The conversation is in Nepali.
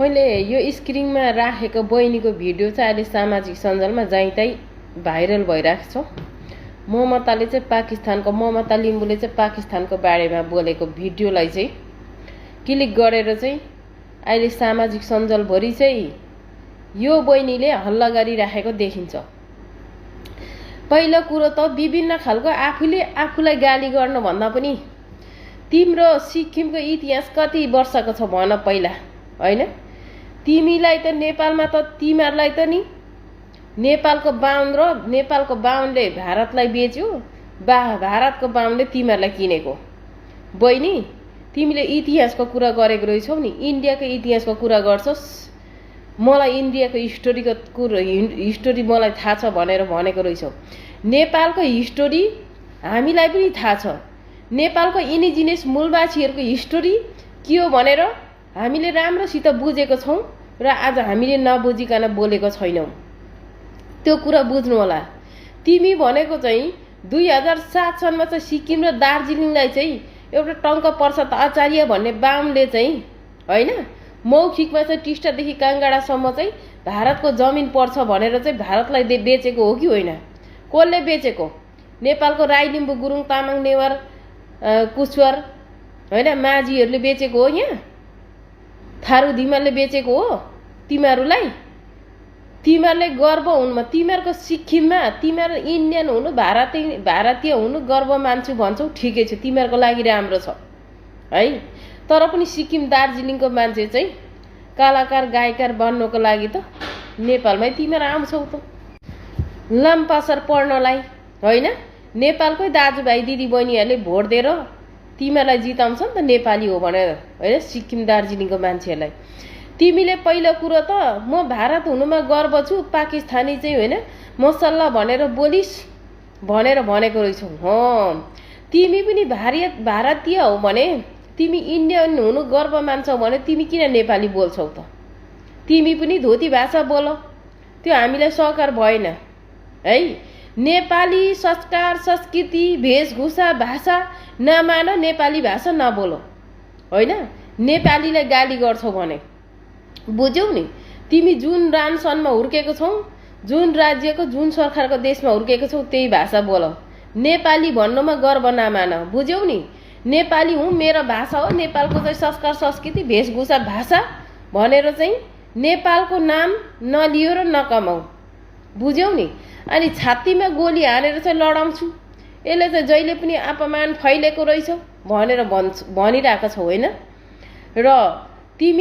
मैले यो स्क्रिनमा राखेको बहिनीको भिडियो चाहिँ अहिले सामाजिक सञ्जालमा जाइँताइ भाइरल भइरहेको छ। ममताले चाहिँ पाकिस्तानको ममता लिम्बुले चाहिँ पाकिस्तानको बारेमा बोलेको भिडियोलाई चाहिँ क्लिक गरेर चाहिँ अहिले सामाजिक सञ्जालभरि चाहिँ यो बहिनीले हल्ला गरिराखेको देखिन्छ। पहिलो कुरो त विभिन्न खालको आफूले आफूलाई गाली गर्न भन्दा पनि तिम्रो सिक्किमको इतिहास कति वर्षको छ भन पहिला, हैन? तिमीलाई त नेपालमा त तिमीहरूलाई त नि नेपालको बाहुन र नेपालको बाहुनले भारतलाई बेच्यो, भारतको बाहुनले तिमीहरूलाई किनेको। बहिनी, तिमीले इतिहासको कुरा गरेको रहेछौ नि, इन्डियाको इतिहासको कुरा गर्छस्। मलाई इन्डियाको हिस्टोरी मलाई थाहा छ भनेर भनेको रहेछौ। नेपालको हिस्टोरी हामीलाई पनि थाहा छ। नेपालको इन्डिजिनियस मूलवासीहरूको हिस्टोरी के हो भनेर हामीले राम्रोसित बुझेको छौं र आज हामीले नबुझिकन बोलेको छैनौं। त्यो कुरा बुझ्नु होला। तिमी भनेको चाहिँ 2007 सनमा चाहिँ सिक्किम र दार्जिलिङलाई चाहिँ एउटा टंक प्रसाद आचार्य भन्ने बाहुनले चाहिँ, हैन, मौखिकमा चाहिँ टिस्टादेखि काङ्गाडासम्म चाहिँ भारतको जमिन पर्छ भनेर चाहिँ भारतलाई बेचेको हो कि होइन? कसले बेचेको? नेपालको राई लिम्बू गुरुङ तामाङ नेवार कुशवर, हैन, माझीहरूले बेचेको हो। यहाँ थारू धिमालले बेचेको हो तिमीहरूलाई। तिमीहरूले गर्व हुनुमा, तिमीहरूको सिक्किममा तिमीहरू इन्डियन हुनु, भारतीय हुनु गर्व मान्छु भन्छौ, ठिकै छ, तिमीहरूको लागि राम्रो छ है। तर पनि सिक्किम दार्जिलिङको मान्छे चाहिँ कलाकार गायककार बन्नको लागि त नेपालमै तिमीहरू आउँछौ त लामपासर पढ्नलाई, हैन? नेपालकै दाजुभाइ दिदीबहिनीहरूले भोट दिएर तिमीहरूलाई जिताउँछ नि त नेपाली हो भनेर, हैन? सिक्किम दार्जिलिङको मान्छेहरूलाई तिमीले पहिलो कुरो त म भारत हुनुमा गर्व छु, पाकिस्तानी चाहिँ होइन मसल्ला भनेर बोलिस् भनेर भनेको रहेछौ। तिमी पनि भारतीय हो भने, तिमी इन्डियन हुनु गर्व मान्छौ भने तिमी किन नेपाली बोल्छौ त? तिमी पनि धोती भाषा बोल, त्यो हामीलाई सहकार भएन है। नेपाली संस्कार संस्कृति वेशभूषा भाषा नमान, नेपाली भाषा नबोल, हैन? नेपालीलाई गाली गर्छौ भने बुझ्यौ नि? तिमी जुन रानसनमा हुर्केको छौ, जुन राज्यको जुन सरकारको देशमा हुर्केको छौ, त्यही भाषा बोल। नेपाली भन्नुमा गर्व नमान, बुझ्यौ नि? नेपाली हुँ, मेरो भाषा हो, नेपालको चाहिँ संस्कार संस्कृति वेशभूषा भाषा भनेर चाहिँ नेपालको नाम नलियो र नकमाऊ, बुझ्यौ नि? अनि छातीमा गोली हानेर चाहिँ लडाउँछु, यसले चाहिँ जहिले पनि अपमान फैलेको रहेछ भनेर भनिरहेको छौ, होइन? र तिमीले